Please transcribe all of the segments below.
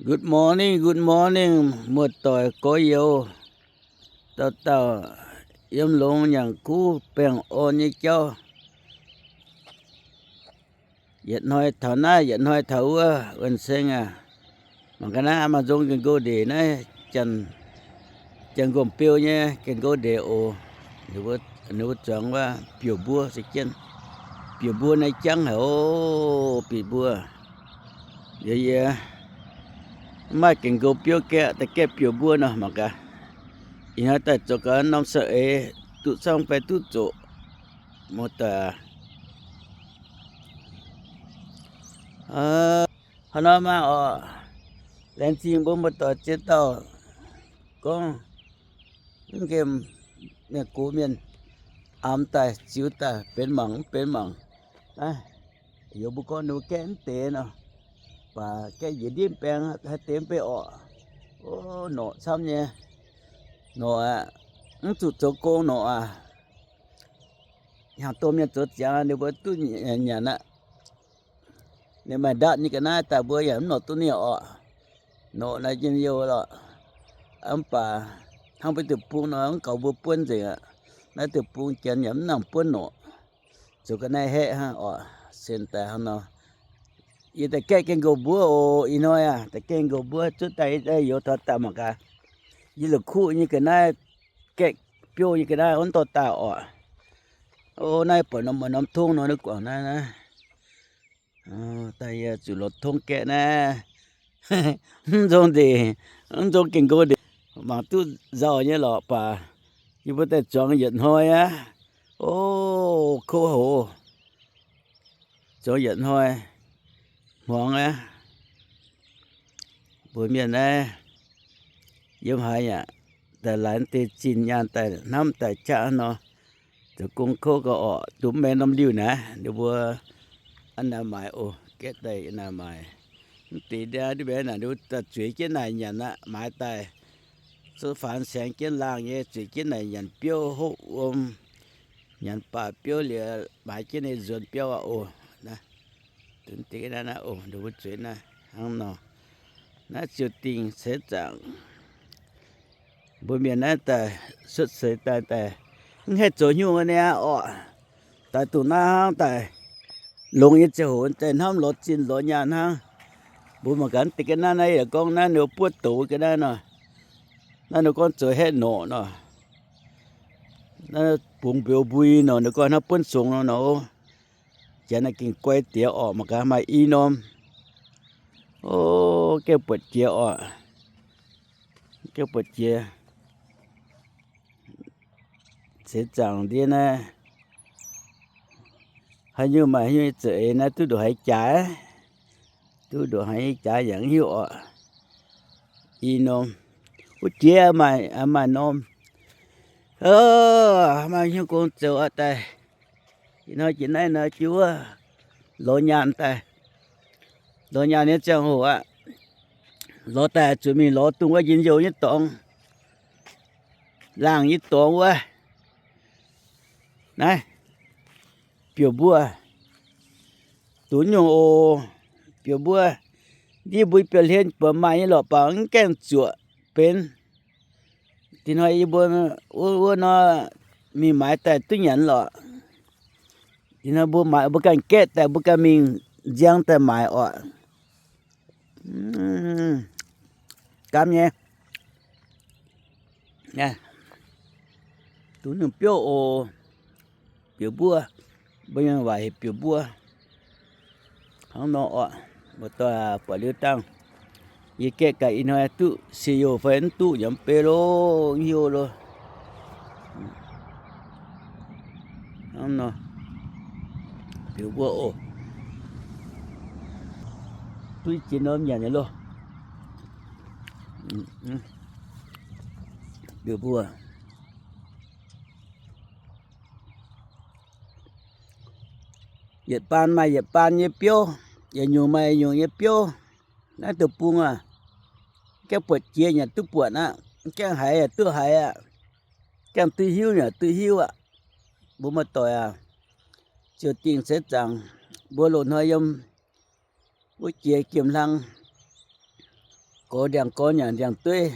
Good morning, good morning, muoz-doic gorx-youz. Dauh dauh yiem longx nyanc kuv baengh orn nyei jauv. Yietc hnoi taux naaiv, yietc hnoi taux wuov, wuonh seng aac. Mangc gaax naaiv, maaih nzong gengh nqox ndeic naaiv, janx, janx-nqomh beu nyei gengh nqox ndeic oc. Ninh mbuo zuangx wuov biouv mbuo se jienv. Biouv mbuo naaiv jangv haic oc, biouv mbuo. Yie, yie mv maaih gengh nqox biouv gaeqv, da'gaeqv biouv mbuo nor mangc gaax. Ih hnoi daaih zoux gaax norm saeng-eix duqv camv fai duqv zoqc. Muoz-doic aac. Hnangv nor maah oc. Laengz zingh mbuo muoz-doic ziex dauh gorngv mv nqemh mienh gox mienh, aamx daaih ziux daaih benx mangc mv benx mangc. Naaiv, yie mbuo gorngv ninh mbuo gaeqv mv deix nor, baac gaeqv njiec ndiev baengx haaix deix mv bei orqc. O, norqc camv nyei. Norqc aqv. Mv zuqc zoux gong norqc aac. Hnyangx-domh mienh zoux ziangx ninh mbuo duqv nyanc aqv. Ninh maaih ndatv nyei ga'naaiv daaih mbuo yaac mv norqc duqv ninh orqc. Norqc naaiv njien-youh lorqc. Mv baac hnangv mbuo deic-bung nor mv gaux mbuo buonv nzengc aqv. Naaiv deic-bung janx yaac mv nangc buonv norqc. Zoux ga'naaiv haeqv hnangv orqc. Sen daaih hnangv nor. Yie da'gaeqv gaengh nqox mbuov oc. Ih hnoi aac, da'gaeqv nqox mbuov zuov daaih, yie daaih youz taux daaih mangc gaax. Yie la'kuqv nyei ga'naaiv, gaeqv biouv nyei ga'naaiv wuov dorh daaih orqc. O, naaiv buatc norm, norm tongv nor, naaiv guangc naaiv, naaiv. Daaih yie zuqc lorz tongv gaeqv naaiv. Mv nzong ndeic, mv nzong gengh nqox ndeic, mangc duqv nzauh nyei lorqc baac yie mbuo daaih zuangx yietc hnoi aqv. O, kouv haic. Zuangx yietc hnoi hmuangx aqv. Mbuo mienh naaiv yiem haaix yaac daaih laaix deix zinh nyaanh daaih hnamv daaih qaqv nor, zoux gong kouv gauh orqc, dungx maengx norm liuh naaiv. Ninh mbuo a'naaiv maaiz oc, gaeqv daaih a'naaiv maaiz. Mv deix ndie ndiev mbaeqv naaic, ninh mbuo daaih zueiz jienv naaic nyanc aqv, maaiz daaih. Zuov faanx saengx jienv laangh nyei, zueiz jienv naaic nyanc biouv hopv wuom, nyanc baac biouv liuz maaiz jienv ninh nzuonx biauv aqv oc. Naaiv, deix naaiv oc, ninh mbuo zueiz naaiv hnangv nor. Naaiv ziouc dingh ceix zaangc. Mbuo mienh naaiv daaih cuotv seix daaih, daaih mv haih zoux haaix nyungc nyei aqv orqc. Daaih dongh naaiv hnangv daaih longx nyei ziangh hoc daaih hnamv lorz zinh lorz nyaanh hnangv. Mbuo mangc gaax deix ga'naaiv naaiv yaac gorngv naaiv ninh buov douz ga'naaiv nor. Naaiv ninh gorngv zoux haeqv norqc nor. Naaiv bungx mbeux mbui nor, ninh gorngv hnangv buonv songx nor nor. Janx naaiv gengh guai diex orqc, mangc gaax maaih i norm. O, gaengh buatc jiex orqc. Gaengh buatc jiex. Seix zaangc ndiev naaiv, haaix nyungc maaih haaix nyungc za'eix naaiv duqv ndongc haaix jaax, duqv ndongc haaix nyungc jaax yaac mv hiuv orqc. I norm, wuov jiex maaih, maaih norm. Maaih hnyouv gong zoux aqv daaih. Ih hnoi jiex naaiv nor jiex wuov, lorz nyaanh daaih. Lorz nyaanh nyei ziangh hoc aqv. Lorz daaih zuqc mingh lorz dongh wuov njien-youh nyei dorngx, laangh nyei dorngx wuov. Naaiv, biouv mbuo, dungx nyungc oc. Biouv mbuo, ndiev mbuo biouv hlen buatc maaih nyei lorqc, baac mv gaengh zuoqc benx. Dinh hnoi yie mbuo wuov, wuov nor mingh maaiz daaih duqv nyanc lorqc. Dinh hnoi mbuo maaiz, mbuo ganh gaeqv daaih, mbuo ganh mingh nziang daaih maaiz orqc. Gaamv nyei. Dungx nyungc biouv oc. Biouv mbuo, mbuo nyei waac heuc biouv mbuo. Hnangv nor orqc, muoz-doic aac, buatc liuz dangh. Yie gaeqv gaax ih hnoi duqv siec youh fai mv duqv yaac mv bei loh, mv hiuv loh. Hnangv nor, biouv mbuo oc. Duqv jiex norm nyanc nyei loh. Biouv mbuo. Yietc baan maaih yietc baan nyei biouv, yietc nyungc maaih yietc nyungc nyei biouv. Naaiv deic-bung aac, gaengh buatc jiex yaac duqv buatc aqv, gaengh haiz yaac duqv haiz aqv, gaengh duqv hiuv yaac duqv hiuv aqv. Mbuo muoz-doic aac, ziouc dingh seix zaangc mbuo loz-hnoi yiem wuov jiex jiem-hlang, Goix ndiangx-gorn nyanc ndiangx-dueiv.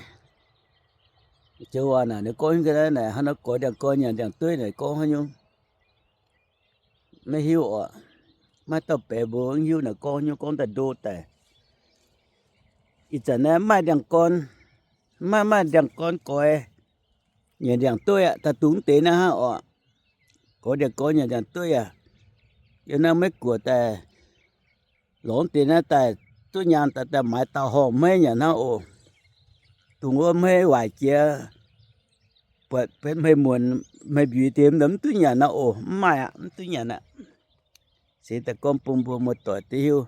Joux waac naaic ninh gorngv haaix nyungc, hnangv nor goix ndiangx-gorn nyanc ndiangx-dueiv naaic gorngv haaix nyungc, maiv hiuv oc. Maiv dauh baeqc mbuo mv hiuv naaic gorngv haaix nyungc, gorngv daaih ndo daic. Ih zanc naaiv maaih ndiangx-gorn, maaih, maaih ndiangx-gorn goix, nyanc ndiangx-dueiv aqv. Daaih dungx deix naaiv hnangv oc. Goix ndiangx-gorn nyanc ndiangx-dueiv aqv. Yiem naaiv Meiv Guoqv daaih, lorz deix naaiv daaih duqv nyaanh daaih, daaih maaiz dauh horngh hmeiv nyanc hnangv oc. Dungx wuov hmeiv waaic jiex, buatc hmei muonc, hmei mbiux deix mv duqv nyanc nor oc. Mv maaih aqv, mv duqv nyanc aqv. Se daaih gorngv bun mbuo muoz-doic duqv hiuv,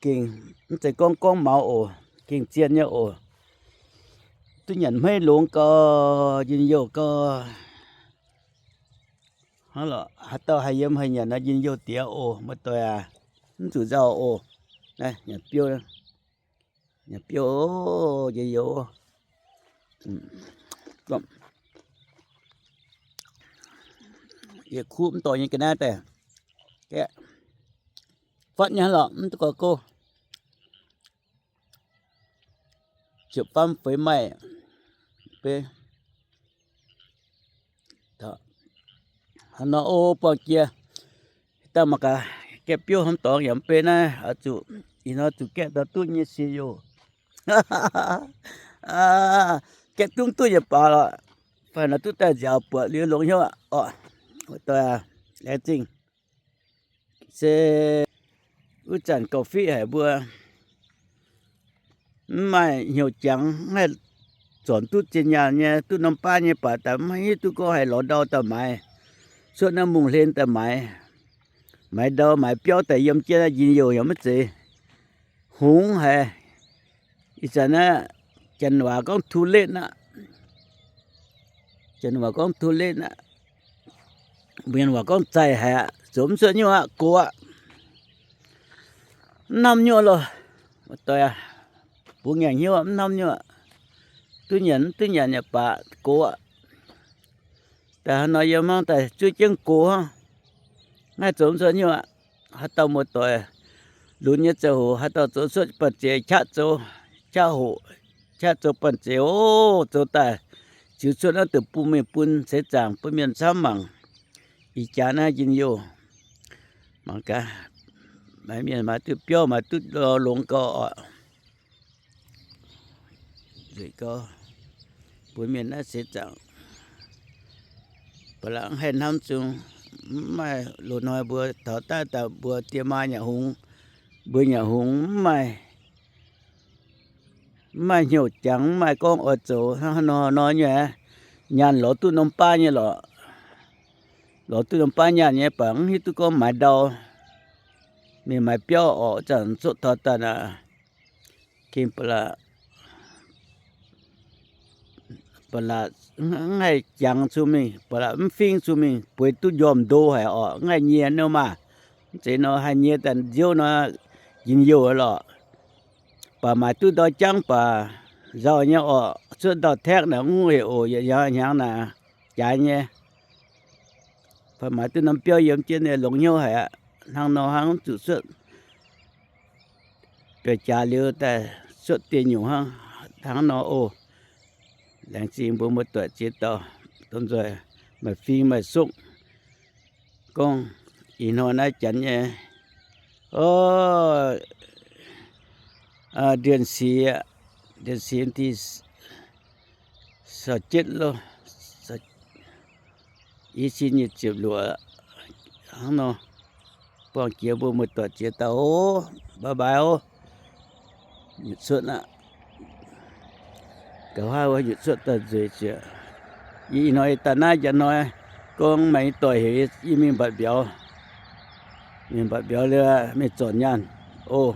gengh mv zeiz gorngv gorngv maux oc, gengh zien nyei oc. Duqv nyanc hmeiv longx gau, njien-youh gau. Hnangv lorqc, haaix dauh haih yiem haih nyanc nor njien-youh diex oc, muoz-doic aac. Mv zuqc nzauh oc. Naaiv nyanc biouv, nyanc biouv oc, njien-youh. Yietc kuv mv dorh nyei ga'naaiv daaih, fatv nyei lorqc, mv duqv gorx go. Ziepc faam feix maaih, beiv. Hnangv nor o, buangh jiex. Daaih mangc gaax, gaeqv biouv hnamv dorngx yaac mv bei naaiv, oix zuqc ih hnoi zuqc gaeqv daaih duqv nyei sic yoc. Gaeqv duqv duqv yietc baac lorqc. Fai nor duqv daaih nziaaux buatc liuz longx hnyouv aqv. Oc, laengz zingh. Se wuov zanc gauh fiqv haic mbuo. Mv maaih hnyouv jangx, mv haih zornc duqv zinh nyaanh nyei, duqv norm baav nyei baac daaih mv hiuv duqv gorngv haih lorz ndau daaih maaiz, cuotv naaiv mungh hlen daaih maaiz, maaiz ndau maaiz biauv daaih yiem jienv naaiv njien-youh yaac maiv zeiz hungx haic. Ih zanc naaiv janx waac gorngv too late aqv. Janx waac gorngv too late aqv. Mbuo mienh waac gorngv zaih haic aqv, zoux mv cuotv nyungc aqv, gox aqv. Mv hnamv nyungc loh. Muoz-doic aac, bungx ngaengc hnyouv mv hnamv nyungc aqv. Duqv nyanc mv duqv nyanc yaac baac gox aqv. Daaih hnangv nor yiem hnangv daaih zuov jienv gox hnangv. Mv haih zoux mv cuotv nyungc aqv. Haaix dauh muoz-doic lunx nyei ziangh hoc, haaix dauh zoux cuotv banh zeic qaqv zoux, qaqv hoqc, qaqv zoux banh zeic oc, zoux daaih ziux cuotv naaiv deic-bung mingh bun seix zaangc bun mienh camv mangc. Ih jaax naaiv njien-youh. Mangc gaax, maaih mienh maaih duqv biauv maaih duqv lorz longx gau oc. Nzueic gau, mbuo mienh naaiv seix zaangc ba'laqc mv haih hnamv zung. Mv maaih loz-hnoi mbuo taux daaih daaih mbuo die maa nyanc hungx, mbuo nyanc hungx mv maaih, mv maaih hnyouv jangx, mv maaih gorngv oix zoux hnangv haaix nor nor nyei aqv. Nyaanh lorz duqv norm baav nyei lorqc. Lorz duqv norm baav nyaanh nyei baac mv hiuv duqv gorngv maaiz ndau. Mienh maaiz biauv orqc, zanc cuotv taux daaih aqv, gengh ba'laqc, ba'laqc mv haih jangx cun mingh, ba'laqc mv fingx cun mingh, bueix duqv njormh ndo haic orqc, mv haih nyie nor maah. Mv zeiz nor haih nyie daaih nziouv nor, njien-youh lorqc. Baac maaiz duqv ndau jangv baac nzauh nyei orqc, cuotv ndau-taekv naaic mv heuc oc, yietc hnyangx hnyangx naaic jaaix nyei. Fai maaiz duqv norm biauv yiem jienv nyei longx hnyouv haic aqv. Hnangv nor hnangv mv zuqc cuotv, biauv-jaax liuz daaih cuotv dieh nyungc hnangv. Hnangv nor oc. Laengz zingh mbuo muoz-doic ziex dauh, domh nzoih maaih fing maaih sokv. Gorngv ih hnoi naaiv janx nyei, o, เดือนสี่ aqv, เดือนสี่ วันที่ ซาวเจ็ด loh, i cin nyic ziepc luoqc hnangv nor. Buangh jiex mbuo muoz-doic ziex dauh oc, bye bye oc. Nyutc cuotv aqv. Gauh haav wuov nyutc cuotv daaih nzueic ziec. Ih hnoi daaih naaiv njang hnoi, gorngv maaih doic heuc yie mingh mbatc mbiauz. Mingh mbatc mbiauz liuz mingh zornc nyaanh oc.